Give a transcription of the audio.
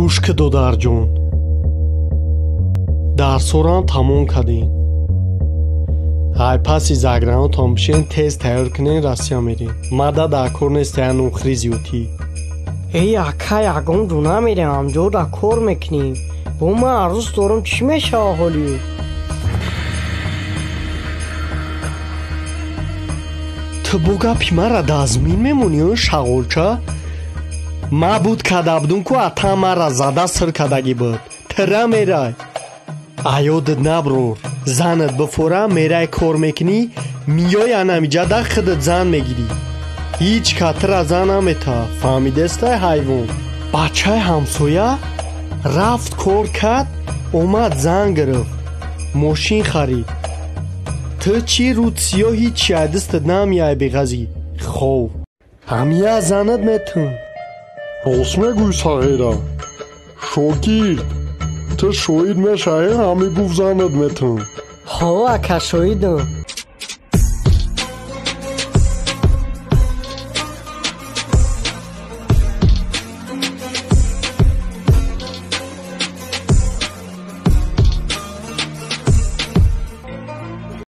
Гӯш ки, додарҷон, дарсорам тамом кардем. Ай паси загранотон бишен, тез тайёр кунен, Россия мерем. Мада дар кор нест я нухри зиётӣ. Эй ака, ягон ҷо намерем, ҳамҷо да кор мекунем. Бо ман арӯс дорам, чӣ мешава ҳоли? Ту бо гапи мара дазмин мемонӣ, он шағолча? Ма буд када будум ку, ата мара зада сир кадагӣ буд. Тира мерай. Аёдат наброр. Занат бифора, мерай кор мекунӣ, миёй анамиҷада худат зан мегирӣ. Ҳеҷ ка тира зан намета. Фаҳмидестай, ҳайвон? Бачаи ҳамсоя рафт, кор кард, омад, зан гирифт, мошин харид. Ту чӣ рӯд сиёҳ, ҳичи айдистат намеяй беғазӣ. Хов. Ҳамия занат метун. Рост мегӯй, сағира. Шогирд, ту шоҳид мешавӣ, ҳами гуфт занат метун. Ҳо, ака, шоҳидам.